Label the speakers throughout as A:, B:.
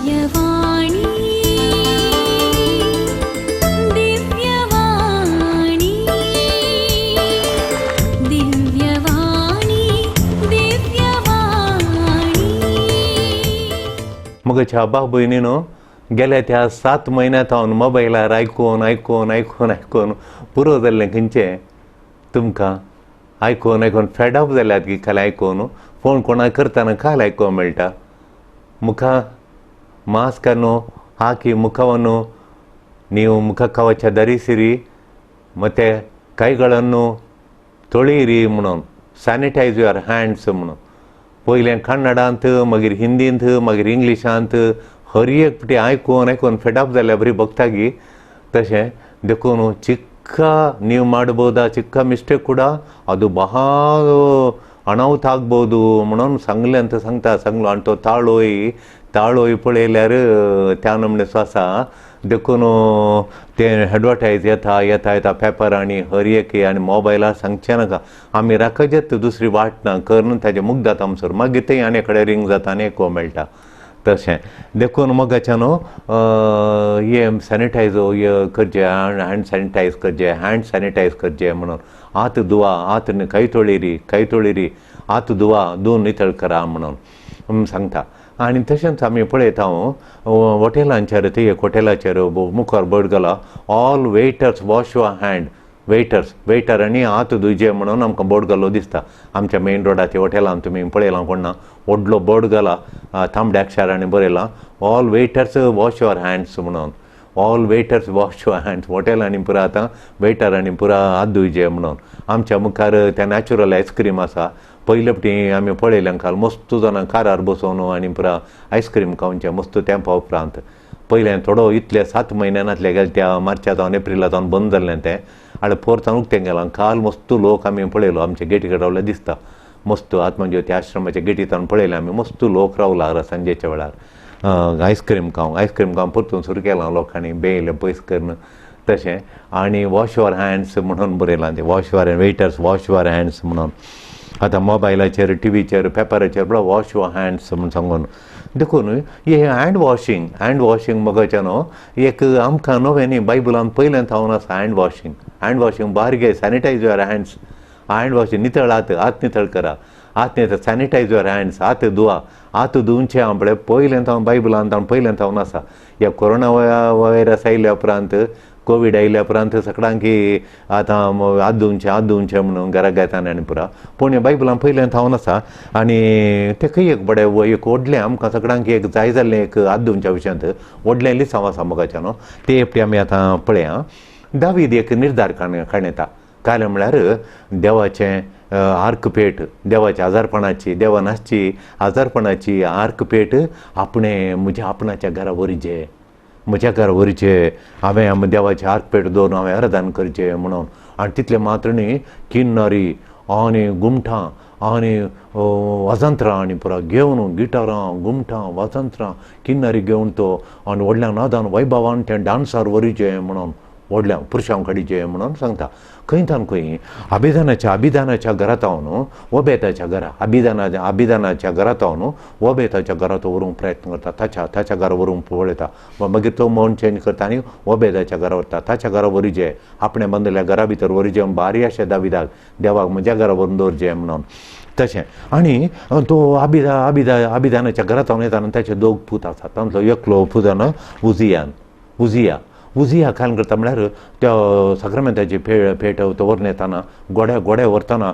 A: दिव्यवाणी दिव्यवाणी दिव्यवाणी दिव्यवाणी.
B: मगच्या बाबयनीनो गेल्या त्या 7 म्हयन्यांत हांव मोबायलार आयकून आयकून आयकून आयकून पुरो जाल्लें. खंयचें तुमकां आयकून आयकून फेड अप जाल्यात की खाली आयकून फोन कोणाक करतना काल आयकूंक मेळटा. मुखा ಮಾಸ್ಕನ್ನು ಹಾಕಿ ಮುಖವನ್ನು ನೀವು ಮುಖ ಕವಚ ಧರಿಸಿರಿ ಮತ್ತು ಕೈಗಳನ್ನು ತೊಳೆಯಿರಿ म्हणून सॅनिटायज your hands म्हणून. पयलें कन्नडांत, मागीर हिंदींत, मागीर इंग्लिशांत, हर एक पटी आयकून आयकून फेडअप जाल्या बरी भोगतागी. तशें देखून ಚಿಕ್ಕ ನೀವು ಮಾಡ್ಬೋದಾ ಚಿಕ್ಕ ಮಿಸ್ಟೇಕ್ ಕೂಡ ಅದು ಬಹಳ ಅನಾಹುತ ಆಗ್ಬೋದು म्हणून सांगलें ಅಂತ सांगता सांगलो. आनी तो ताळोय ताळोय पळयल्यार त्या नमणे आसा. देखून ते एडवर्टायज येता येता येता पेपर आनी हर एक आनी मोबायलार सांगचें नाका. आमी राखजेत दुसरी वाट ना करून ताजें मुग्दात आमसर मागीर थंय आनी कडेन रिंग जाता आनी एकव मेळटा. तशें देखून मोगाच्यान हे सॅनिटायज करचें, हँड सॅनिटायज करचें, हँड सॅनिटायज करचें म्हणून. हात धुवा, हात कೈ ತೊಳಿರಿ कೈ ತೊಳಿರಿ, हात धुवा, धुवन नितळ करा म्हणून सांगता. आनी तशेंच आमी पळयता हॉटेलांचेर, थंय एक हॉटेलाचेर मुखार बोर्ड घाला, all waiters wash your hand, waiters वेटरांनी हात धुवचे म्हणून आमकां बोर्ड घाल्लो दिसता. आमच्या मेन रोडाच्या हॉटेलान तुमी पळयलां कोण ना, व्हडलो बोर्ड घाला तांबड्या अक्षरांनी बरयलां all waiters wash your hands म्हणून. All waiters wash your hands. हॉटेलांनी पुरा आतां वेटरांनी पुरा हात धुवचे म्हणून. आमच्या मुखार त्या नॅचरल आयस्क्रीम आसा. पयले फावटी आमी पळयलें काल मस्त जाणां कारार बसोवन आनी पुरा आयस्क्रीम खावचें मस्त तेंपा उपरांत. पयलें थोडो इतले 7 म्हयने नासले गेले त्या मार्चा जावन एप्रिला जावन बंद जाल्लें तें. आनी पोरतान उक्तें गेलां. काल मस्त लोक आमी पळयलो आमच्या गेटी रावले दिसता. मस्त आत्मज्योती आश्रमाच्या गेटींतल्यान पळयलें आमी मस्त लोक रावला सांजेच्या वेळार आयस्क्रीम खावंक. आयस्क्रीम खावंक परतून सुरू केलां लोकांनी बेल पयस करून तशें. आनी वॉश your hands म्हणून बरयलां तें, wash your waiters wash your hands म्हणून. आतां मोबायलाचेर, टिवीचेर, पेपराचेर बरो वॉश your hands म्हूण सांगून. देखून हे हँड वॉशींग, हँड वॉशींग मोगाचें न्हू एक आमकां नवें न्ही, बायबलान पयलें थावन आसा हँड वॉशींग. हँड वॉशींग बारगे sanitise your hands, hand washing नितळ हात, हात नितळ करा, हात नितळ सॅनिटायज your hands, हात धुवा, हात धुवचे हांव पळय पयलें थावन बायबलान थावन पयलें थावन आसा. ह्या कोरोना व्हायरस आयल्या उपरांत, कोवीड आयल्या उपरांत सगळ्यांकी आतां हात धुवचे हात धुवचे म्हणून घरा घेताना आनी पुरा. पूण हें बायबलान पयलें थावन आसा. आनी तें खंय एक बरें एक व्हडलें आमकां सगळ्यांक एक जाय जाल्लें एक हात धुवच्या विशयांत व्हडलें लिसांव आसा मोगाचें न्हू, तें एकटी आमी आतां पळया. दावीद एक निर्धार काडटा. काय म्हळ्यार देवाचें आर्कपेट, देवाच्या आजारपणाची, देवा नासची आजारपणाची आर्कपेट आपणें म्हज्या आपणाच्या घरा व्हरचें, म्हज्या घरा व्हरचें, हांवें देवाचें आर्कपेट दवरून हांवें आराधन करचें म्हणून. आनी तितलें मात्र न्ही, किन्नरी आनी गुमठां आनी वाजंत्रां आनी पुरा घेवन गिटारां, गुमठां, वाजंत्रां, किन्नरी घेवन तो आनी व्हडल्या नादान वैभवान तें डांसार व्हरचें म्हणून, व्हडल्या पुरशांव काडीचें म्हणून सांगता. खंय तान खंय अभिधानाच्या अभिधानाच्या घरांत हांव न्हू ओबेताच्या घरा, अभिधानाच्या अभिधानाच्या घरांत हांव न्हू ओबेताच्या घरांत व्हरूंक प्रयत्न करता, ताच्या ताच्या घरा व्हरूंक पळयता. मागीर तो मन चेंज करता आनी ओबेदाच्या घरा व्हरता. ताच्या घरा व्हरचें, आपणें बांदिल्ल्या घरा भितर व्हरचें, बारी अशें दाविदाक देवाक म्हज्या घरा व्हरून दवरचें म्हणून तशें. आनी तो अभिधा अभिधा अभिधानाच्या घरांत हांव येता आनी ताचे दोग पूत आसात. तांतलो एकलो पूत उजियान, उजिया, उजिया काय करता म्हळ्यार त्या साक्रामेंताची पेट तो व्हरून येताना गोड्या गोड्या व्हरतना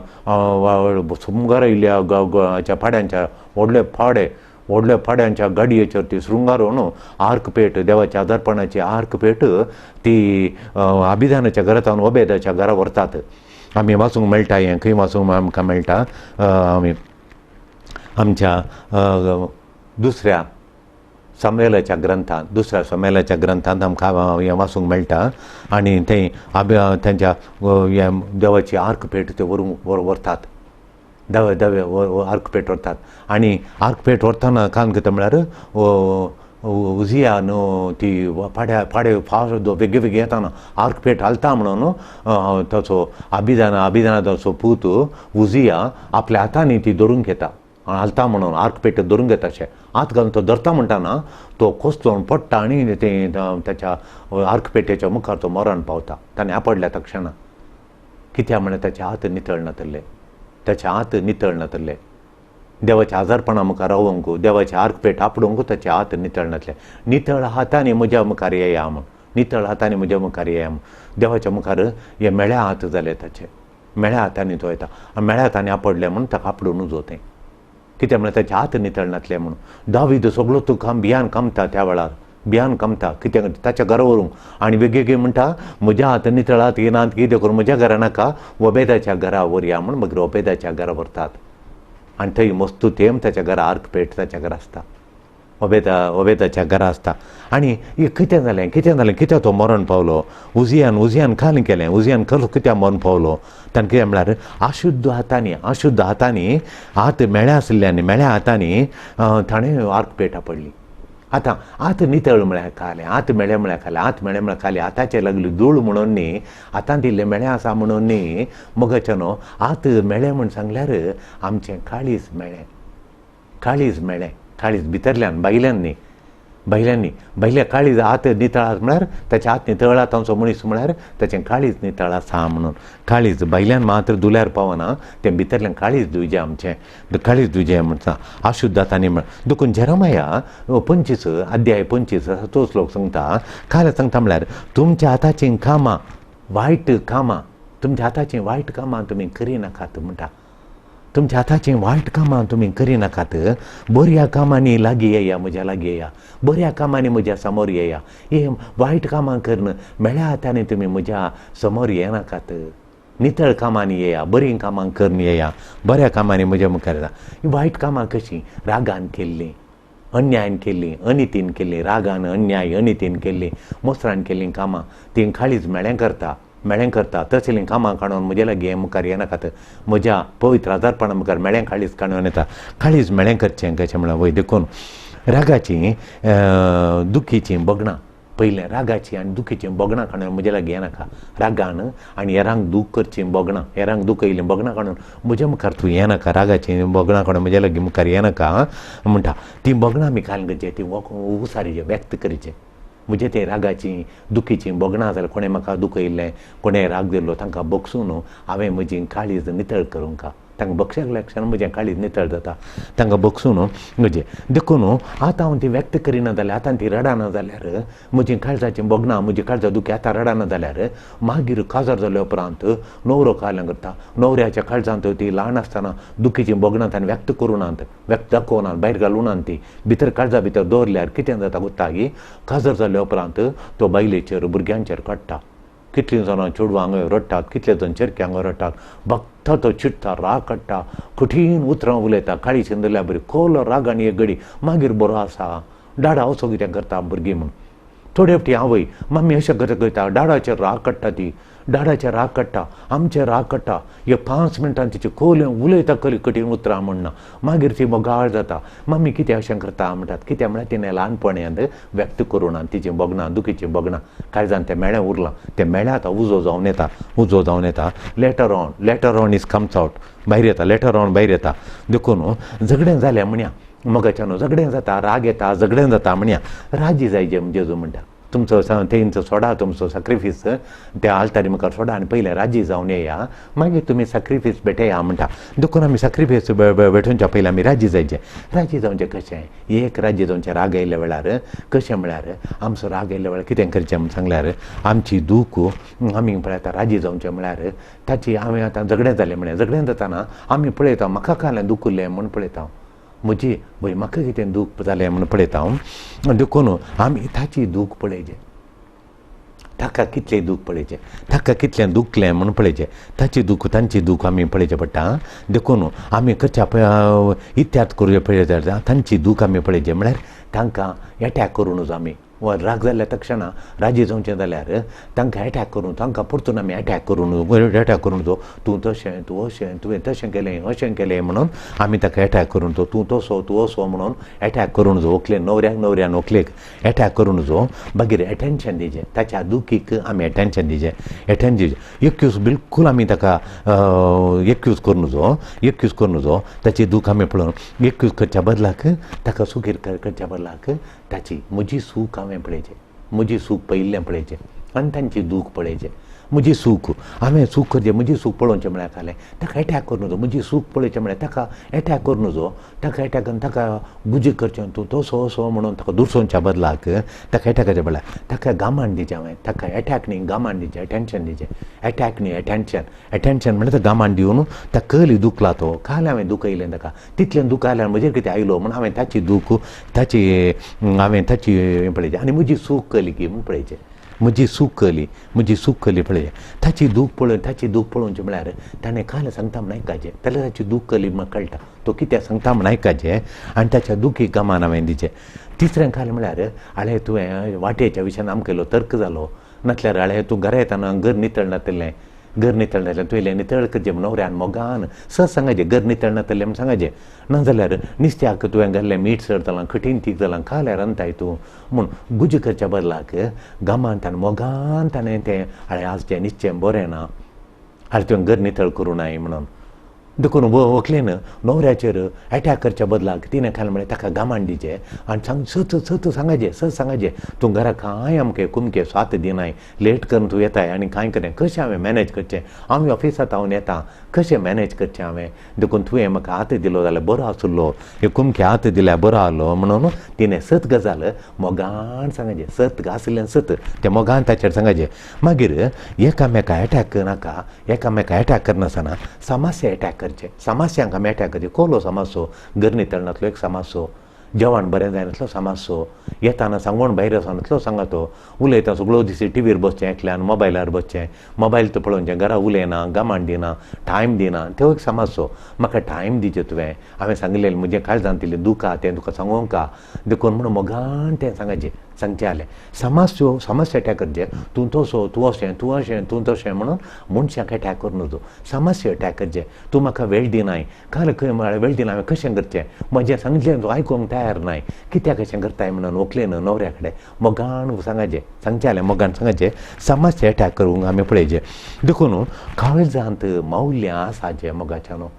B: शृंगार आयिल्ल्या पाड्यांच्या व्हडले पाडे, व्हडल्या पाड्यांच्या गाडयेचेर ती शृंगारून आर्क पेट, देवाच्या आदारपणाची आर्क पेट ती अभिधानाच्या घरांत ओबेदाच्या घरा व्हरतात. आमी वाचूंक मेळटा हें, खंय वाचूंक आमकां मेळटा, आमी आमच्या दुसऱ्या सामुएलाच्या ग्रंथांत, दुसऱ्या सामुएलाच्या ग्रंथांत आमकां हें वाचूंक मेळटा. आनी थंय तांच्या देवाची आर्क पेट ते व्हरूंक व्हरतात, दवे दवे आर्क पेट व्हरतात. आनी आर्क पेट व्हरतना कान कितें म्हळ्यार उजिया न्हू ती पाड्या पाडे फास्ट बेगीन बेगीन येताना आर्क पेट हालता म्हणून ताचो अभिधान अभिधानाचो पूत उजिया आपल्या हातांनी ती धरून घेता. हालता म्हणून आर्क पेट धरून घेता अशें हात घालून तो धरता म्हणटा ना तो कोसळून पडटा आनी तें ताच्या आर्क पेटेच्या मुखार तो मरण पावता. ताणें आपडल्या तक्षणा कित्याक म्हळ्यार ताचे हात नितळ नातले, ताचे हात नितळ नातले. देवाच्या आजारपणा मुखार रावंक, देवाचे आर्क पेट आपडूंक ताचे हात नितळ नातले. नितळ हातांनी म्हज्या मुखार येया म्हूण, नितळ हातांनी म्हज्या मुखार येया म्हूण. देवाच्या मुखार हे मेळ्या हात जाले ताचे, मेळ्या हातांनी तो येता आनी मेळ्या हातांनी आपडले म्हूण ताका आपडून उजो तें. कित्याक म्हळ्यार ताचे हात नितळ नातले म्हणून. दावीद सगळो तो काम भियान कामता त्या वेळार, भियान कामता कित्याक ताच्या घरा व्हरूंक आनी वेगवेगळी म्हणटा म्हज्या हात नितळात येनात कितें करून म्हज्या घरा नाका, ओबेदाच्या घरा व्हरया म्हूण. मागीर ओबेदाच्या घरा व्हरतात आनी थंय मस्तू तेम ताच्या घरा आर्क पेट ताच्या घरा आसता, ओबेदाच्या घरा आसता. आनी हे कितें जालें, कितें जालें, कित्याक तो मरण पावलो? उजियान उजियान खाली केलें, उजियान खरो कित्याक मरण पावलो? ताणें कितें म्हळ्यार अशुद्ध हातांनी, अशुद्ध हातांनी हात मेळ्या आशिल्ल्यानी मेळ्या हातांनी ताणें आर्क पेट आपडली. आतां हात नितळ म्हळ्यार खालें, हात मेळ्ळे म्हळ्यार खालें, हात मेळ्ळे म्हळ्यार खालें, हाताचेर लागली धूळ म्हणून न्ही, हातांत इल्लें मेळें आसा म्हणून न्ही. मोगाच्या न्हू हात मेळ्ळे म्हूण सांगल्यार आमचें काळीज मेळ्ळें, काळीज मेळ्ळें, काळीज भितरल्यान भायल्यान न्ही, भायल्यान न्ही, भायल्या काळीज हात नितळ आसा म्हळ्यार ताचें हात नितळ तांचो मनीस म्हळ्यार ताचें काळीज नितळ आसा म्हणून. काळीज भायल्यान मात्र धुल्यार पावना, तें भितरल्यान काळीज धुवचें आमचें, काळीज धुवचें म्हणटा अशुद्ध हातांनी म्हण. देखून जेरमाया 25 अध्याय 25 तोच लोक सांगता, काल सांगता म्हळ्यार तुमच्या हाताचीं कामां वायट कामां, तुमच्या हाताचीं वायट कामां तुमी करिनाकात म्हणटा. तुमच्या हाताचीं वायट कामां तुमी करिनाकात, बऱ्या कामांनी लागीं येया, म्हज्या लागीं येया, बऱ्या कामांनी म्हज्या समोर येया. हे वायट कामां करून मेळ्या हातांनी तुमी म्हज्या समोर येनाकात, नितळ कामांनी येया, बरीं कामां करून येया, बऱ्या कामांनी म्हज्या मुखार येता. ही वायट कामां कशीं? रागान केल्लीं, अन्यायन केल्लीं, अनितीन केल्लीं, रागान अन्याय अनितीन केल्लीं, मोसरान केल्लीं कामां तीं काळीज मेळें करता, मेळें करता. तसलीं कामां काडून म्हज्या लागीं मुखार येनाकात, म्हज्या पवित्र आजारपणा मुखार मेळें काळीज काडून येता. काळीज मेळें करचें कशें म्हळ्यार वय. देखून रागाचीं दुखीचीं भोगणां पयलें, रागाचीं आनी दुखीचीं भोगणां काडून म्हज्या लागीं येनाका. रागान आनी हेरांक दूख करचीं भोगणां, हेरांक दुखयलीं भोगणां काडून म्हज्या मुखार तूं येनाका, रागाचीं भोगणां काडून म्हज्या लागीं मुखार येनाका म्हणटा. तीं भोगणां आमी काल करचें, तीं उसारीचें व्यक्त करचें. म्हजे ते रागाचीं दुखीचीं भोगणां जाल्यार कोणें म्हाका दुखयल्लें, कोणें राग दिल्लो तांकां बगसून हांवें म्हजी काळीज नितळ करूंक. तांकां बक्षाक क्षण म्हजें काळीज नितळ जाता, तांकां बगसून म्हजें. देखून आतां हांव ती व्यक्त करिना जाल्यार, आतां ती रडना जाल्यार म्हजी काळजाचीं भोगणां, म्हजी काळजा दुखी आतां रडना जाल्यार मागीर काजार जाल्या उपरांत न्हवरो काल्यां करता. न्हवऱ्याच्या काळजांत ती ल्हान आसतना दुखीचीं भोगणां ताणें व्यक्त करुनात, व्यक्त दाखोवनात, भायर घालुनात, ती भितर काळजा भितर दवरल्यार कितें जाता गोत्ता की काजार जाल्या उपरांत तो बायलेचेर भुरग्यांचेर काडटा. कितलीं जाणां चेडवां हांगा रडटात, कितले जाण चेरके हांगा रडटात, भक्त तो चिडटा, राग काडटा, कठीण उतरां उलयता, काळी शिंदल्या बरी खोल राग आनी एक घडी मागीर बरो आसा डाडा असो कितें करता भुरगीं म्हूण. थोडे फावटी आवय मम्मी अशें करता करता डाडाचेर राग काडटा, ती डाडाचेर राग काडटा, आमचेर राग काडटा. हे 5 मिनटां तिचे खोल उलयता करी कठीण उतरां म्हणना, मागीर ती मोगाळ जाता. मम्मी कितें अशें करता म्हणटात, कित्याक म्हळ्यार तिणें ल्हानपणांत व्यक्त करुना तिचीं भोगणां, दुखीचीं भोगणां, काळजान तें मेळें उरलां, तें मेळें आतां उजो जावन येता, उजो जावन येता. Later on, later on is comes out, भायर येता, लेटर ऑन भायर येता. देखून झगडें जालें म्हणया, मोगाच्यान न्हू झगडें जाता, राग येता, झगडें जाता म्हणया, राजी जायचे जेजू म्हणटा. तुमचो तेंचो सोडा, तुमचो सॅक्रिफीस त्या आल्तारी मुखार सोडा आनी पयलें राजी जावन येया, मागीर तुमी सॅक्रिफीस भेटया म्हणटा. देखून आमी सॅक्रिफीस भेटोवच्या पयलीं आमी राजी जायचें. राजी जावचें कशें? एक राजी जावचें राग आयिल्ल्या वेळार कशें म्हळ्यार आमचो राग आयिल्ल्या वेळार कितें करचें म्हूण सांगल्यार आमची दूख आमी पळयता. राजी जावचें म्हळ्यार ताची आमी आतां झगडें जालें म्हळ्यार झगडें जाताना आमी पळयता म्हाका कालें दूख उरलें म्हूण पळयता, म्हजी वय म्हाका कितें दूख जालें म्हूण पळयता हांव. देखून आमी ताची दूख पळयचें, ताका कितलें दूख पळयचें, ताका कितलें दुखलें म्हूण पळयचें, ताची दूख तांची दूख आमी पळयचें पडटा. देखून आमी करच्या इत्याद करूया पळयता तांची दूख आमी पळयचें म्हळ्यार तांकां एटॅक करूं नजो आमी. वा राग जाल्ल्या तक्षणा राजी जावचें जाल्यार तांकां एटॅक करून तांकां परतून आमी एटॅक करून जो तूं तशें तूं अशें तुवें तशें केलें अशें केलें म्हणून आमी ताका एटॅक करून जो तूं तसो तूं असो म्हणून एटॅक करून जो व्हंकले न्हवऱ्याक न्हवऱ्यान व्हंकलेक एटॅक करून जो मागीर एटेन्शन दिवचें ताच्या दुखीक आमी एटेन्शन दिवचें एटेन्शन दिवचें एक्यूज बिलकूल आमी ताका एक्यूज करून जो एक्यूज करून जो ताची दूख आमी पळोवन एक्यूज करच्या बदलाक ताका सुखीर करच्या बदलाक ताची म्हजी सूख हांवें पळयचें म्हजी सूख पळयिल्लें पळयचें आनी तांची दूख पळयचें म्हजी सूख हांवें सूख करचें म्हजी सूख पळोवचें म्हळ्यार खालें ताका एटॅक करूं नजो म्हजी सूख पळोवचें म्हळ्यार ताका एटॅक करूं नजो ताका एटॅक करून ताका गुजी करचें तूं तसो असो म्हणून ताका दुसोवच्या बदलाक ताका एटॅक करचें बदलाक ताका गामान दिवचें हांवें ताका एटॅक न्ही गामान दिवचें एटेन्शन दिवचें एटॅक न्ही एटेन्शन एटेन्शन म्हणल्यार गामान दिवन ताका कली दुखला तो काल हांवें दुखयलें ताका तितलें दुख आयल्यार म्हजेर कितें आयलो म्हूण हांवें ताची दूख ताची हांवें ताची हें पळयचें आनी म्हजी सूख कली की म्हूण पळयचें म्हजी सूख कली म्हजी सूख कली पळय ताची दूख पळोवन ताची दूख पळोवची म्हळ्यार ताणें काल सांगता म्हण आयकाचें जाल्यार ताची दूख कली म्हाका कळटा तो कित्याक सांगता म्हण आयकाचें आनी ताच्या दुखीक गमान हांवें दिचें. तिसरें काल म्हळ्यार आळे तुवें वाटेच्या विशयान आमकां इल्लो तर्क जालो नासल्यार आळे तूं घरा येतना घर नितळ नासलें घर नितळ नासलें तुवें नितळ करचें म्हण न्हवऱ्यान मोगान सहज सांगाचें घर नितळ नासलें म्हण सांगाचें नाजाल्यार नुस्त्याक तुवें घाल्लें मीठ चड जालां कठीण तीख जालां खाल्यार रांदताय तूं म्हूण गुजी करच्या बदलाक गामान ताणें मोगान ताणें तें आळे आज तें नुस्तें बरें ना आळे तुवें घर नितळ करूं नाय म्हणून देखून व्हंकलेन न्हवऱ्याचेर एटॅक करच्या बदलाक तिणें खालें म्हळ्यार ताका गामान दिवचें आनी सांग सत सत सांगाचें सत सांगाचें तूं घरा कांय आमकें कुमकें साथ दिनाय लेट करून तूं येताय आनी कांय करें कशें हांवें मॅनेज करचें हांव ऑफिसांत हांव येता कशें मॅनेज करचें हांवें देखून तुवें म्हाका हात दिलो जाल्यार बरो आसलो हे कुमके हात दिल्यार बरो आहलो म्हणून तिणें सत गजाल मोगान सांगाचें सत आसलें सत तें मोगान ताचेर सांगाचें. मागीर एकामेका एटॅक नाका एकामेका एटॅक करनासतना समस्या एटॅक करचें समस्यांक आमी एटॅक करचें कोलो समस्यो घर नितळ नासलो एक समस्यो जेवण बरें जायनासलो समस्यो येताना सांगून भायर वचनासलो सांगा तो उलयता सगळो दीस टिवीर बसचें एकल्यान मोबायलार बसचें मोबायल तो पळोवचें घरा उलयना गमान दिना टायम दिना त्यो एक समस्यो म्हाका टायम दिवचें तुवें हांवें सांगलें म्हजें काळजांत इल्लें दुखा तें तुका सांगूंक देखून म्हणून मोगान तें सांगाचें सांगचें जालें समस्यो समस्या एटॅक करचें तूं तसो तूं अशें तूं अशें तूं तशें म्हणून मनशाक एटॅक करूं नजो समस्या एटॅक करचें तूं म्हाका वेळ दिनाय काल खंय म्हळ्यार वेळ दिना हांवें कशें करचें म्हजें सांगलें तूं आयकूंक तयार नाय कित्याक अशें करताय म्हणून व्हंकलेन न्हवऱ्या कडेन मोगान सांगाचें सांगचें जालें मोगान सांगाचें समस्या एटॅक करूंक आमी पळयचें. देखून काळजांत मावल्यां आसा जें मोगाच्या न्हू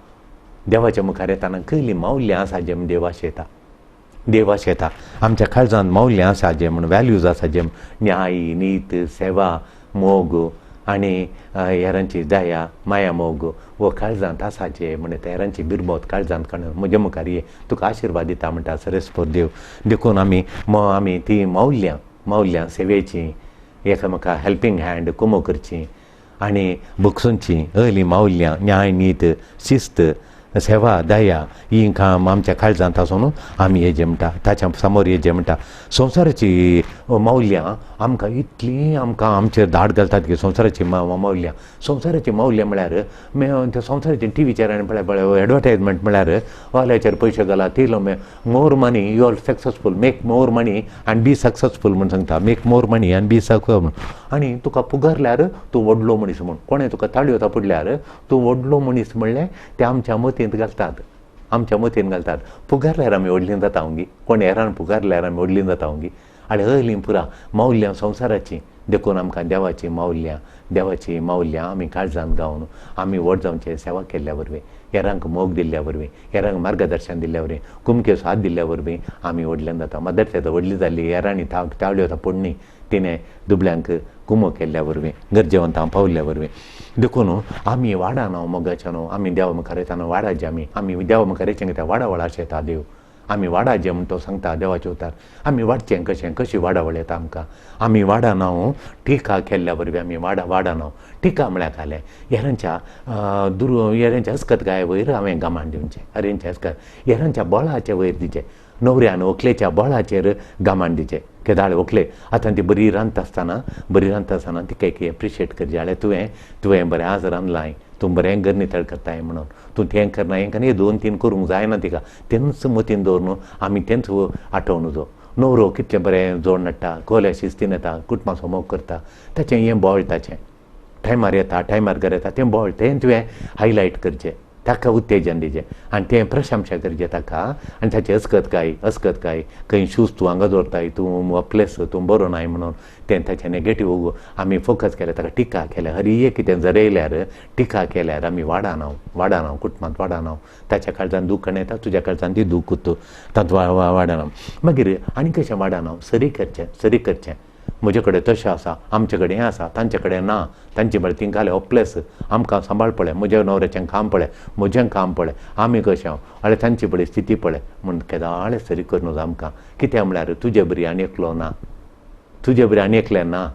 B: देवाच्या मुखार येताना कसलीं मावल्यां आसा जें म्हण देव आशेता देव आशेता आमच्या काळजांत मावल्यां आसा जें म्हण वॅल्यूज आसा जें न्याय नीत सेवा मोग आनी हेरांची दया माया मोग हो काळजांत आसा जें म्हण हेरांची बिरबोत काळजांत काडून म्हज्या मुखार ये तुका आशिर्वाद दिता म्हणटा सरेस्पर देव. देखून आमी आमी ती मावल्यां मावल्यां सेवेची एकामेका हेल्पींग हँड कुमो करची आनी बगसुंची असलीं मावल्यां न्याय नीत शिस्त सेवा दया ही काम आमच्या काळजांत आसून आमी हे जें म्हणटा ताच्या समोर हे जें म्हणटा संवसाराची मावल्यां आमकां इतलीं आमकां आमचेर धाड घालतात की संवसाराची मावल्यां संवसाराची मावल्यां म्हळ्यार त्या संवसाराचे टिवीचेर आनी पळय पळय एडवर्टायजमेंट म्हळ्यार वाल्याचेर पयशे घाला तिलो more money you are successful make more money and be successful म्हूण सांगता make more money and be successful आनी तुका पुगरल्यार तूं व्हडलो मनीस म्हूण कोणें तुका ताळयो थापडल्यार तूं व्हडलो मनीस म्हणलें तें आमच्या मतींत घालतात आमच्या मतीन घालतात पुगारल्यार आमी व्हडलीं जाता गी कोण हेरान पुगारल्यार आमी व्हडलीं जाता गी आनी असलीं पुरा मावल्यां संवसाराचीं. देखून आमकां देवाचीं मावल्यां देवाचीं मावल्यां आमी काळजांत गावन आमी व्हड जावचें सेवा केल्ल्या वरवीं हेरांक मोग दिल्ल्या वरवीं हेरांक मार्गदर्शन दिल्ल्या वरवीं कुमक्यो साथ दिल्ल्या वरवीं आमी व्हडल्यान जाता. मदर तेरेजा व्हडली जाली हेरांनी तावल्यो थापडणी तिणें दुबळ्यांक कुमो केल्ल्या वरवीं गरजेवंतां पावल्ल्या वरवीं. देखून आमी वाडा न्हू मोगाच्या न्हू आमी देवा मुखार येता न्हू वाडाचे आमी आमी देवा मुखार येचें कित्याक वाडा वाडा येता देव आमी वाडाचें म्हण तो सांगता देवाचे उतार आमी वाडचें कशें कशी वाडावळ येता आमकां आमी वाडा न्हू टिका केल्ल्या वरवीं आमी वाडा वाडा न्हू टिका म्हळ्यार खालें हेरांच्या हेरांच्या अस्कत गाय वयर हांवें गमान दिवचें हेरांच्या अस्कत हेरांच्या बळाचे वयर दिवचें न्हवऱ्यान व्हंकलेच्या बळाचेर गमान दिवचें केदाळ व्हंकले आतां ती बरी रांदता आसतना तिका एक एप्रिशिएट करचें जाल्यार तुवें तुवें बरें आज रांदलां तूं बरें घर नितळ करताय म्हणून तूं तें करना हें करना दोन तीन करूंक जायना तिका तेंच मतीन दवरून आमी तेंच आठोवन जो न्हवरो कितलें बरें जोड नडटा, कोल्या शिस्तीन येता, कुटुंबाचो मोग करता, ताचें हें बळ ताचें टायमार येता, टायमार घर येता, तें बळ तें तुवें हायलायट करचें, ताका उत्तेजन दिवचें आनी तें प्रशंसा करचें ताका. आनी ताचें अस्कत काय अस्कत काय खंय शूज तूं हांगा दवरताय, तूं प्लेस तूं बरो नाय म्हणून तें ताचें नेगेटीव आमी फोकस केलें, ताका टिका केल्या. हरी एक कितें जरयल्यार टिका केल्यार आमी वाडाना, वाडाना, कुटुंबांत वाडाना, ताच्या काळजान दूख येता, तुज्या काळजान ती दूख तातूंत वाडाना. मागीर आनी कशें वाडाना, सरी करचें, सरी करचें. म्हजे कडेन तशें आसा, आमचे कडेन हें आसा, तांचे कडेन ना, तांचे बरें तीं घालें होपलेस, आमकां सांबाळ पळय, म्हज्या न्हवऱ्याचें काम पळय, म्हजें काम पळय, आमी कशें हांव आनी तांची बरी स्थिती पळय म्हूण केदाळे सरी करूं आमकां. कित्याक म्हळ्यार तुजे बरी आनी एकलो ना, तुजे बरी आनी एकलें ना,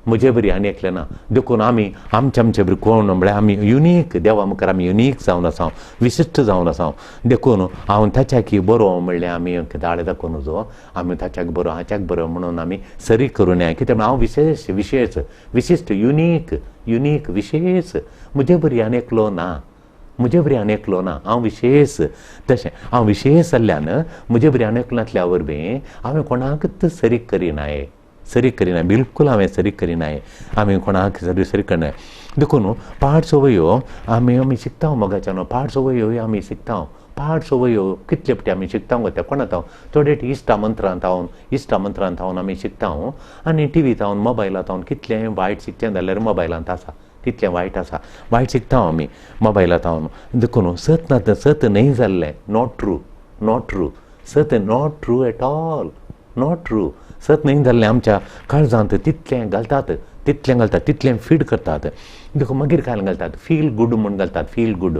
B: म्हजे बरी आनी एकलें ना. देखून आमी आमचे आमचे बरी कोण म्हळ्यार आमी युनीक, देवा मुखार आमी युनीक जावन आसा, विशिश्ट जावन आसा. देखून हांव ताच्याकी बरो म्हणल्यार आमी दाळे दाखोवन जो आमी ताच्याक बरो हाच्याक बरो म्हणून आमी सरी करूं नये. कित्याक हांव विशेश विशेश विशिश्ट युनीक युनीक विशेश, म्हजे बरी आनी एकलो ना, म्हजे बरी आनी एकलो ना, हांव विशेश. तशें हांव विशेश जाल्ल्यान म्हजे बरी आनी एकलो नासल्या वरवीं हांवें कोणाकच सरी करिनाय, सरी करिना, बिलकूल हांवें सरी करिनाय, आमी कोणाक सरी सरी करनाय. देखून पाड संवयो आमी आमी शिकता मोगाच्यान, पाड संवयो आमी शिकता, पाड संवयो कितले फावटी आमी शिकता गो त्या कोणा तावन, थोडे इश्टा मंत्रांत हांव, इश्टा मंत्रांत हांव आमी शिकता. आनी टिवी तावन मोबायला तावन कितलें वायट शिकचें जाल्यार मोबायलांत आसा, तितलें वायट आसा, वायट शिकता आमी मोबायला तावन. देखून सत ना सत न्हय जाल्लें, not true, not true, सत not true at all, not true, सत न्हय जाल्लें आमच्या काळजांत तितलें घालतात, तितलें घालतात, तितलें फीड करतात. देखून मागीर काय घालतात, फील गूड म्हूण घालतात, फील गूड.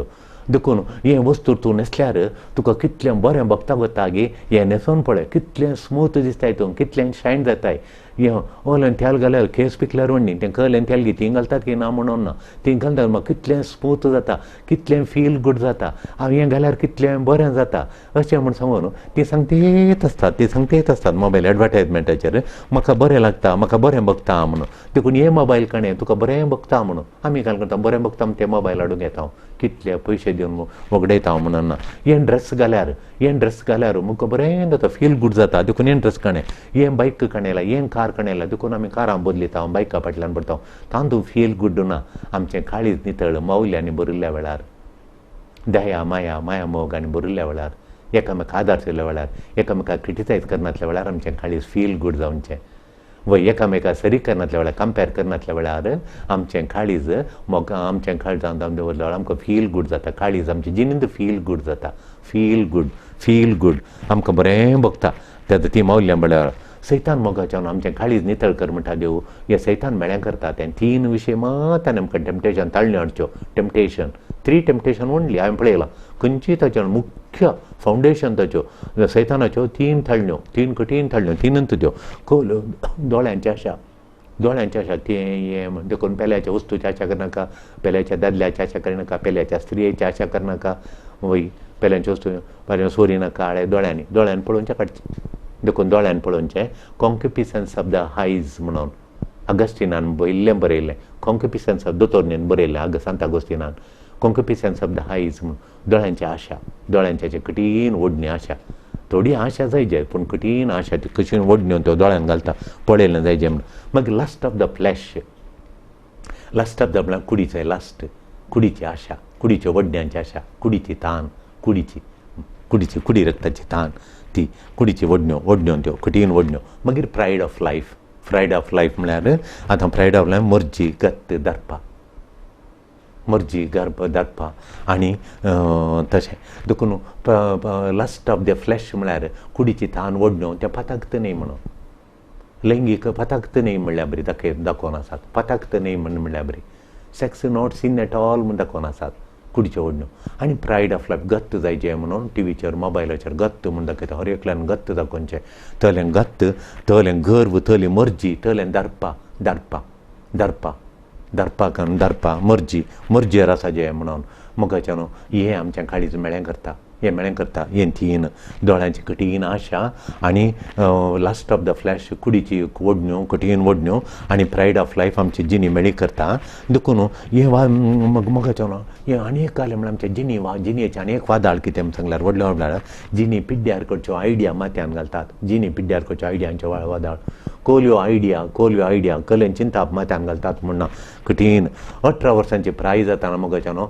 B: देखून हें वस्तू तूं न्हेसल्यार तुका कितलें बरें भोगता वता गे, हें न्हेसून पळय कितलें स्मूथ दिसताय तूं, कितलें शायन जाताय. हें ओल्यान तेल घाल्यार केंस पिकल्यार वण्णी तें कल्यान तेल घे, तीं घालतात की ना म्हणून ना, तीं घालतात म्हाका कितलें स्मूथ जाता, कितलें फील गूड जाता, हांव हें घाल्यार कितलें बरें जाता अशें म्हूण सांगून तीं सांगतेत आसतात, तीं सांगतेत आसतात मोबायल एडवर्टायजमेंटाचेर, म्हाका बरें लागता, म्हाका बरें बगता म्हणून. देखून हें मोबायल कणें तुका बरें बगता म्हणून आमी काल करता, बरें बगता म्हूण तें मोबायल हाडून घेता हांव, कितले पयशे दिवन वगडयता हांव म्हणून ना. हें ड्रेस घाल्यार, हें ड्रेस घाल्यार म्हाका बरें जाता, फील गूड जाता, देखून हें ड्रेस कणें, हें बायक कणें, हें कार कणें, देखून आमी कारां बदलिता, बायका फाटल्यान पडटा, तातूंत फील गूड ना. आमचें काळीज नितळ मावल्यांनी भरिल्ल्या वेळार, दया माया माया मोग आनी भरिल्ल्या वेळार, एकामेका आदार दिल्ल्या वेळार, एकामेका क्रिटिसायज करनासल्या वेळार आमचें काळीज फील गूड जावचें. वय एकामेका सरी करनासल्या वेळार, कंपेर करनासल्या वेळार आमचें काळीज मोग, आमचें काळजांत आमचें वेळार आमकां फील गूड जाता, काळीज आमचें जिणेंत फील गूड जाता, फील गूड, फील गूड आमकां बरें भोगता. तेन्ना ती मावल्यां म्हळ्यार सैतान मोगाच्यान आमचें काळीज नितळ कर म्हणटा देव, हे सैतान मेळ्यां करता तें तीन विशय मात आनी आमकां टेम्पटेशन ताळणी हाडच्यो, टेम्पटेशन थ्री टेम्पटेशन ओनली हांवें पळयलां खंयची ताच्यो मुख्य फावंडेशन ताच्यो सैतानाच्यो तीन थाळण्यो, तीन कठीण थाळण्यो, तीनच त्यो खोल दोळ्यांची आशा, दोळ्यांची आशा तें हें देखून पेल्याच्या वस्तूची आशा करनाका, पेल्याच्या दादल्याची आशा करनाका, पेल्याच्या स्त्रियेची आशा करनाका, वय पेल्यांच्यो वस्तू पेल्या सोरी नाका, आळे दोळ्यांनी, दोळ्यान पळोवचें काडचें. देखून दोळ्यान पळोवचें कॉन्क्युपिसन्स ऑफ the हायज म्हणून अगस्टिनान बरयल्लें, बरयल्लें कॉन्क्युपिसन्स ऑफ दोतोरनीन बरयल्लें, सांत अगोस्टिनान, कॉन्क्युपिसन्स ऑफ the हायज म्हणून दोळ्यांची आशा, दोळ्यांची कठीण ओडणी आशा, थोडी आशा जायजे पूण कठीण आशा ती कशी ओडण्यो त्यो दोळ्यान घालता पळयलें जायजे म्हणून. मागीर lust of the flesh, lust of the म्हळ्यार कुडीचो लास्ट, कुडीची आशा, कुडीच्यो वडण्यांची आशा, कुडीची तान, कुडीची कुडीची कुडी रक्ताची तान, ती कुडीची वडण्यो, वडण्यो त्यो कठीण वडण्यो. मागीर pride of life, pride of life म्हळ्यार आतां प्रायड ऑफ लायफ मर्जी गत्त दर्पा, मर्जी गर्भ दर्पा आनी तशें. देखून लस्ट ऑफ the flash म्हळ्यार कुडीची तान वडण्यो त्या पताक्त न्हय म्हणून, लैंगीक पताक्त न्हय म्हणल्यार बरी दाखय दाखोवन आसात, पताक्त न्हय म्हण म्हणल्यार बरी, sex not sin at all म्हूण दाखोवन आसात कुडीच्यो ओडण्यो. आनी प्रायड ऑफ लायफ गत्त जायचें म्हणून टिवीचेर मोबायलाचेर गत्त म्हूण दाखयता, हर एकल्यान गत्त दाखोवचें, तलें गत्त, तलें गर्व, तली मर्जी, तलें दर्पा, दर्पा, दर्पा, दर्पा करून दर्पा, मर्जी, मर्जेर आसा जें म्हणून मोगाच्यान हें आमचें काळीज मेळें करता. हें मेळें करता. हें तीन दोळ्यांची कठीण आशा आनी लास्ट ऑफ the flash कुडीची ओडण्यो, कठीण ओडण्यो आनी प्रायड ऑफ लायफ आमची जिणी मेळी करता. देखून हें वा मगाचें ना हें आनी एक घालें म्हळ्यार आमच्या जिणी वा जिणेचें आनी एक वादाळ कितें सांगल्यार व्हडलें म्हळ्यार जिणी पिड्ड्यार करच्यो आयडिया माथ्यान घालतात. जिणी पिड्ड्यार करच्यो आयडियांच्यो वादाळ, कोल्यो आयडिया, कोल्यो आयडिया कलेन चिंताप माथ्यान घालतात म्हण ना कठीण. 18 वर्सांची प्राय जाताना मगाचें न्हू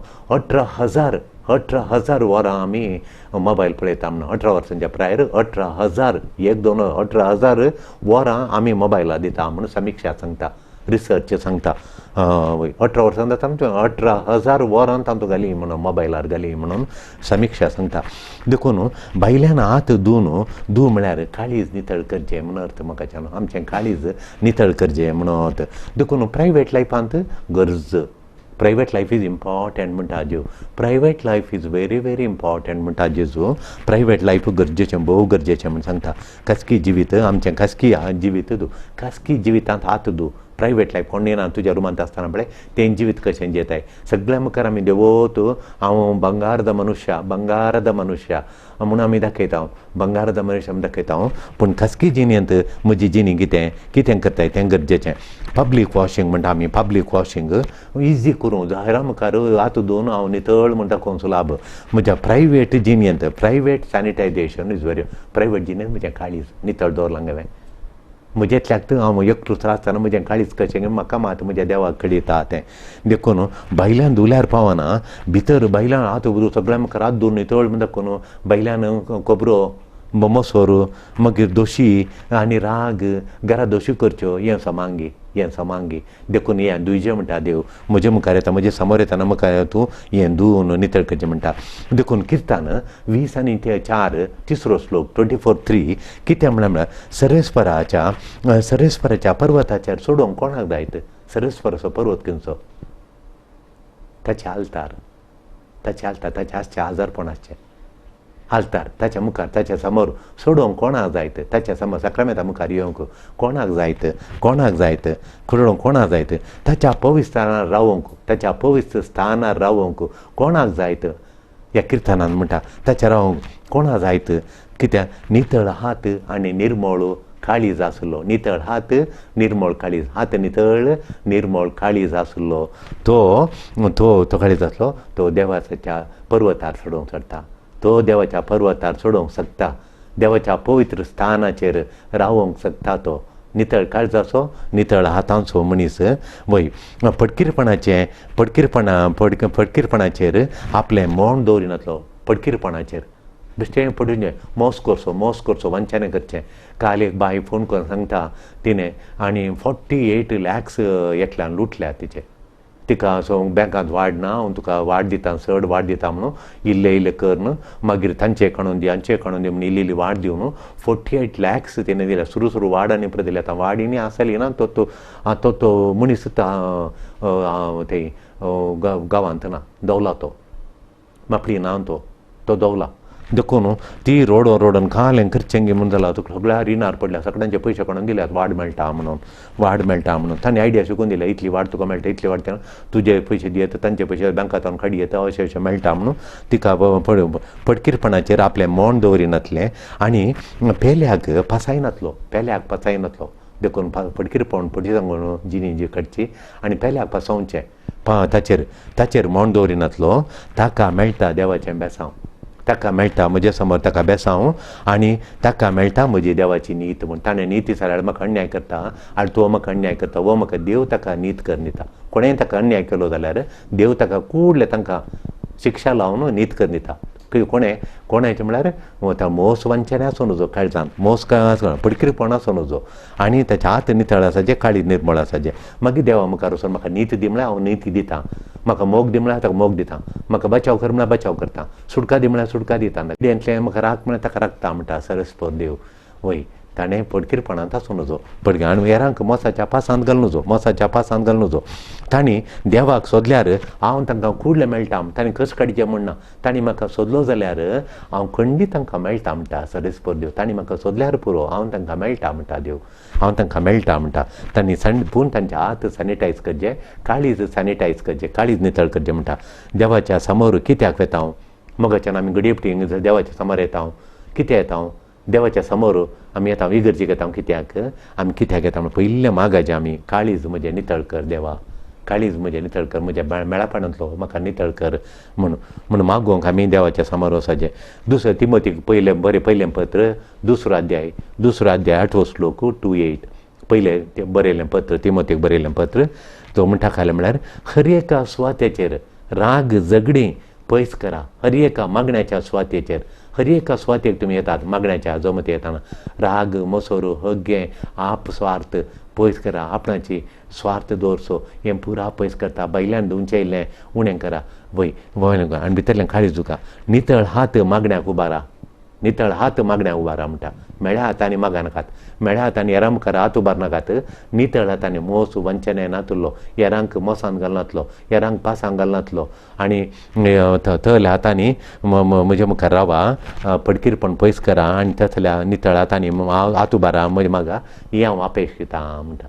B: 18,000 वरां आमी मोबायल पळयता म्हणून. 18 वर्सांच्या प्रायर 18,000 1 2 18,000 वरां आमी मोबायला दिता म्हणून समिक्षा सांगता, रिसर्च सांगता. 18 वर्सां जाता आमचें 18,000 वरां तांतूं घाली म्हणून मोबायलार घाली म्हणून समिक्षा सांगता. देखून भायल्यान हात धुवन धू म्हळ्यार काळीज नितळ करचें म्हणून अर्थ म्हाका आमचें काळीज नितळ करचें म्हणून अर्थ. देखून प्रायवेट लायफांत गरज, प्रायवेट लायफ is important म्हणटा जेजू. Private life is very very important म्हणटा जेजू. प्रायवेट लायफ गरजेचें, भोव गरजेचें म्हण सांगता. खासगी जिवीत आमचें, खासगी जिवीत दू, खासगी जिवितांत हात दू. प्रायवेट लायफ कोण ना तुज्या रुमांत आसतना पळय तें जिवीत कशें जेताय. सगळ्या मुखार आमी देवोत हांव बंगारद मनुष्य, बंगारद मनुष्य म्हूण आमी दाखयता, बंगारद मनुष्य आमी दाखयता. पूण खासगी जिणेंत म्हजी जिणी कितें कितें करताय तें गरजेचें. पब्लीक वॉशिंग म्हणटा आमी, पब्लीक वॉशिंग इजी करूं जायरा मुखार हात धुवन हांव नितळ म्हण दाखोवंक लाभ. म्हज्या प्रायवेट जिणेंत private sanitisation is very, private जिणेंत म्हजें काळीज नितळ दवरलां हांवें. म्हजेंतल्याक हांव एकटो आसतना म्हजें काळीज कशें म्हाका मात म्हज्या देवाक कळयता तें. देखून भायल्यान धुल्यार पावना, भितर भायल्यान हात सगळ्या मुखार हात धुवन नितळ म्हण दाखोवन भायल्यान खोबरो मोसोर मागीर दोशी आनी राग घरा दोशी करच्यो हें समांगी, हें समांगी. देखून हें दुयजें म्हणटा देव म्हजे मुखार येता, म्हजे समोर येताना म्हाका तूं हें धुवन नितळ करचें म्हणटा. देखून किर्तन 20 आनी 4 तिसरो श्लोक 24:3 कितें म्हळ्यार म्हळ्यार सरेस्पराच्या, सरेस्पराच्या पर्वताचेर सोडोवंक कोणाक जायत? सरेस्पराचो पर्वत खंयचो? ताचें आल्तार, ताचें आल्तार, ताचें आसचें आजारपण आसचें आल्तार, ताच्या मुखार ताच्या समोर सोडोवंक कोणाक जायत? ताच्या समोर साक्रामेंता मुखार येवंक कोणाक जायत? कोणाक जायत? सोडोवंक कोणाक जायत? ताच्या पवित्र स्थानार रावोंक, ताच्या पवित्र स्थानार रावोंक कोणाक जायत? ह्या किर्तनान म्हणटा ताच्या रावोंक कोणाक जायत? कित्याक नितळ हात आनी निर्मळ काळीज आसलो, नितळ हात निर्मळ काळीज, हात नितळ निर्मळ काळीज आसलो तो तो तो काळीज आसलो तो देवाच्या पर्वतार सोडोवंक चडटा, तो देवाच्या पर्वतार चडोवंक शकता, देवाच्या पवित्र स्थानाचेर रावोंक शकता. तो नितळ काळजाचो नितळ हातांचो मनीस. वय फटकीरपणाचें, फटकीरपणा फटकीरपणाचेर आपलें मौन दवरिनातलो. फटकीरपणाचेर बेश्टें पडून मोस करचो, मोस करचो, वंचने करचें. काल एक बाय फोन करून सांगता तिणें आनी 48 लॅक्स एकल्यान लुटल्या तिचे. तिका असो बँकांत वाड ना, हांव तुका वाड दिता, चड वाड दिता म्हणून इल्लें इल्लें करून मागीर तांचे काडून दी, हांचे काडून दी म्हणून इल्ली इल्ली वाड दिवन 48 लॅक्स तिणें दिल्या. सुरू सुरू वाड आनी परत दिल्या. आतां वाड आनी आसली ना तो तो तो मनीस थंय गांवांत ना, दोवला तो, मापडी ना तो तो दोवला. देखून ती रोडोन रोडोन कालें करचें म्हणून जाला तुका सगळ्या रिणार पडल्या, सगळ्यांचे पयशे काडून दिल्यात वाड मेळटा म्हणून, वाड मेळटा म्हणून तांणी आयडिया शिकून दिल्या, इतली वाड तुका मेळटा, इतली वाड तुजे पयशे दियत तांचे पयशे बँकांत काडी येता अशें अशें मेळटा म्हणून तिका फटकीरपणाचेर आपलें मौन दवरिनातलें आनी पेल्याक पासायनातलो, पेल्याक पासायनातलो. देखून फटकीरपण फटी सांगून जिणी जी काडची आनी पेल्याक पासोवचें ताचेर ताचेर मौन दवरिनातलो. ताका मेळटा देवाचें बेसांव, ताका मेळटा म्हजे समोर ताका बेसांव आनी ताका मेळटा म्हजी देवाची नीत म्हूण. ताणें नीती जाल्यार म्हाका अन्याय करता आनी तो म्हाका अन्याय करता, हो म्हाका देव ताका नीत करून दिता. कोणेंय ताका अन्याय केलो जाल्यार देव ताका कुडले तांकां शिक्षा लावन नीत करून दिता. कोणें कोणाचें म्हळ्यार मोस वंचने आसूं नजो, काळजान मोस फटकीरपण आसूं नजो आनी ताचे हात नितळ आसाचे, काळीज निर्मळ आसाचें. मागीर देवा मुखार वचून म्हाका नीत दी म्हळ्यार हांव नीत दितां, म्हाका मोग दी म्हळ्यार ताका मोग दितां, म्हाका बचाव कर म्हळ्यार बचाव करता, सुटका दी म्हळ्यार सुटका दिता, हेंतलें म्हाका राख म्हळ्यार ताका राखता म्हणटा सरस्पत देव. वय ताणें फटकीरपणांत आसूं नजो, फटके आनी हेरांक मोसाच्या पासांत घालूं नजो, मोसाच्या पासांत घालूं नजो. तांणी देवाक सोदल्यार हांव तांकां कुडलें मेळटा, तांणी कस काडचें म्हणना, तांणी म्हाका सोदलो जाल्यार हांव खंडीत तांकां मेळटा म्हणटा सरस्पत देव. तांणी म्हाका सोदल्यार पुरो हांव तांकां मेळटा म्हणटा देव, हांव तांकां मेळटा म्हणटा. तांणी पूण तांचे हात सॅनिटायज करचे, काळीज सॅनिटायज करचें, काळीज नितळ करचें म्हणटा. देवाच्या समोर कित्याक वेता हांव? मोगाच्यान आमी घडये फावटी देवाच्या समोर येता, कित्याक येता देवाच्या समोर आमी येता, इगर्जेक येता कित्याक, आमी कित्याक येता म्हण पयलें मागाचें आमी काळीज म्हजें नितळ कर देवा, काळीज म्हजें नितळ कर, म्हज्या मेळापणांतलो म्हाका नितळ कर म्हूण म्हूण मागूंक आमी देवाच्या समोर वचपाचें. दुसरें तिमोतीक पयलें बरें पयलें पत्र दुसरो अध्याय, दुसरो अध्याय 8वो श्लोक 2:8, पयलें बरयलें पत्र तिमोतीक बरयलें पत्र तो म्हणटा खालें म्हळ्यार हर एका सुवातेचेर राग झगडीं पयस करा. हर एका मागण्याच्या सुवातेचेर, हर एका सुवातेक तुमी येतात मागण्याच्या जमते येताना राग मोसोरो हग्गें आप स्वार्थ पयस करा, आपणाची स्वार्थ दवरचो हें पुरा पयस करता, भायल्यान धुवचें इल्लें उणें करा वय वय आनी भितरल्यान काळीज दुखा. नितळ हात मागण्याक उबारा, नितळ हात मागण्याक उबारा म्हणटा, मेळ्या हातांनी मागा नाकात, मेळ्या हातांनी हेरां मुखार हात उबार नाकात, नितळ हातांनी मोस वंचने नातलो, हेरांक मोसान घालनातलो, हेरांक पासांक घालनातलो आनी थंयल्या हातांनी म्हज्या मुखार रावा, पडकीरपण पयस करा आनी तसल्या नितळ हातांनी हात उबारा म्हज्या मागा, हें हांव अपेक्षिता म्हणटा.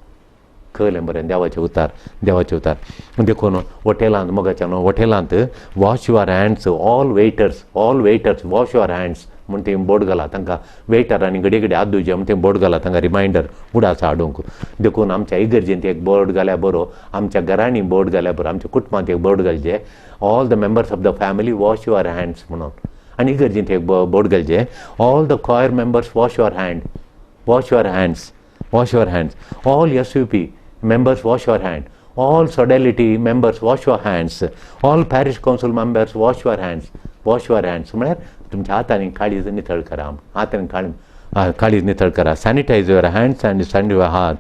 B: कळ्ळें बरें देवाचें उतार, देवाचें उतार. देखून हॉटेलांत मोगाच्यान हॉटेलांत wash your hands, all waiters, all waiters wash your hands म्हूण तें बोर्ड घाला, तांकां वेटरांनी घडये घडये हात धुवचे म्हूण तें बोर्ड घाला, तांकां रिमायंडर उडास हाडूंक. देखून आमच्या इगर्जेंत एक बोर्ड घाल्यार बरो, आमच्या घरांनी बोर्ड घाल्यार बरो, आमच्या कुटुंबांत एक बोर्ड घालचें, all the members of the family wash your hands म्हणून. आनी इगर्जेंत एक बोर्ड घालचें, all the choir members wash your hand, wash your hands, wash your hands, all SUP members wash your hand, all sodality members wash your hands, all parish council members wash your hands, wash your hands म्हळ्यार तुमच्या हातांनी काळीज नितळ करा, हातांनी काळीज नितळ करा, sanitize your hands and sanitize हात.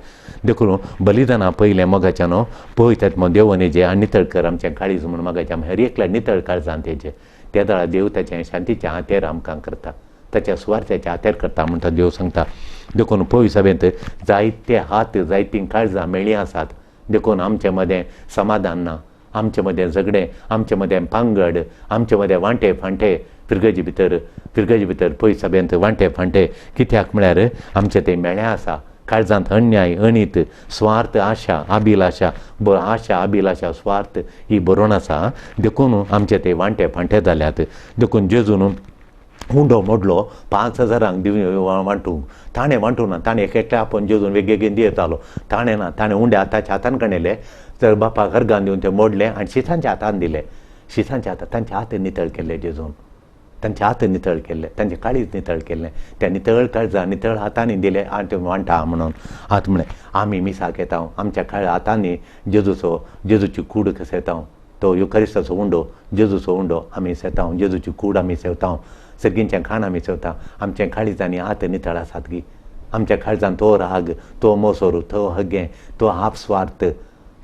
B: देखून बलिदाना पयलें मोगाच्यान न्हू पळयतात मग देवन हेजें आनी नितळ कर आमचें काळीज म्हूण मोगाच्या हर एकल्या नितळ काळजान तेजें त्या वेळार देव ताचें शांतीचें हातेर आमकां करता, ताच्या सुवार्थाच्या हातेर करता म्हणटा देव सांगता. देखून पळय सभेंत जायते हात जायतीं काळजां मेळ्ळीं आसात, देखून आमचे मदें समाधान ना, आमचे मदें झगडें, आमचे मदें पांगड, आमचे मदें वांटे फांटे, फिरगजी भितर फिरगजी भितर पळय सभेंत वांटे फांटे कित्याक म्हळ्यार आमचें तें मेळ्ळें आसा. काळजांत अन्याय अनीत स्वार्थ आशा अभिलाशा आशा अभिलाशा स्वार्थ ही बरोवन आसा, देखून आमचे ते वांटे फांटे जाल्यात. देखून जेजून उंडो मोडलो 5,000 दिवन वांटूंक, ताणें वांटूंक ना, ताणें एक एकल्या आपोवन जेजून वेगवेगळी दियतालो, ताणें ना, ताणें उंडे हाताच्या हातान कणयले तर बापाक हरगान दिवन ते मोडले आनी शिसांच्या हातान दिले, शिसांच्या हातान तांचे हात नितळ केल्ले जेजून, तांचे हात नितळ केल्ले, तांचे काळीज नितळ केल्लें, त्या नितळ काळजां नितळ हातांनी दिले आनी ते वांटा म्हणून हात म्हळें आमी मिसाक येता, आमच्या काळ हातांनी जेजूचो जेजूची कूड सेताव, तो युखरिस्ताचो उंडो जेजूचो उंडो आमी सेताव, जेजूची कूड आमी सेवताव, सर्गींचें खाण आमी सेवता, आमच्या काळिजांनी हात नितळ आसात गी, आमच्या काळजान तो राग तो मोसोर तो हगें तो आपस्वार्थ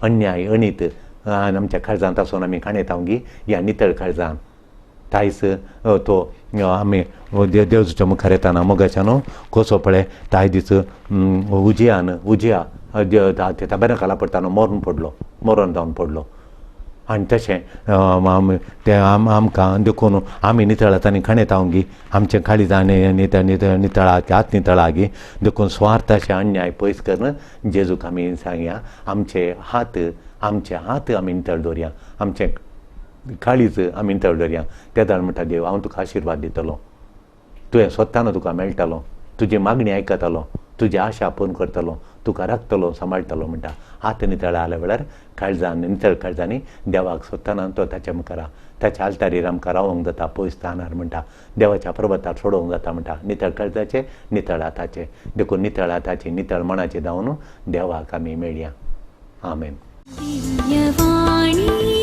B: अन्याय अनीत आनी आमच्या काळजांत आसून आमी काणयता गी ह्या नितळ काळजान तायस तो आमी देवजूच्या मुखार येताना मोगाच्या न्हू कसो पळय ताय दीस उजयान उजया ताबेरनाकाला पडटा मरून पडलो, मरण जावन पडलो. आनी तशें तें आमकां देखून आमी नितळात आनी खाणयता गी, आमचें काळिजां नितळ नितळ नितळा हात नितळा गी, देखून स्वार्थाचे अन्याय पयस करून जेजूक आमी सांगया आमचे हात, आमचे हात आमी नितळ दवरया, आमचें काळीज आमी नितळ दवरया. त्या वेळार म्हणटा देव हांव तुका आशिर्वाद दितलो, तुवें सोदताना तुका मेळटलो, तुजी मागणी आयकतलो, तुजी आशा पूर्ण करतलो, तुका राखतलो सांबाळटलो म्हणटा. हात नितळ आल्या वेळार काळजान नितळ काळजांनी देवाक सोदताना तो ताच्या मुखार ताच्या आल्तारीर आमकां रावोंक जाता पयस स्थानार म्हणटा, देवाच्या पर्वतार सोडोवंक जाता म्हणटा, नितळ काळजाचे नितळ हाताचे. देखून नितळ हाताचे नितळ मनाचे जावन देवाक आमी मेळया. आमेन.
A: दिव्यवाणी.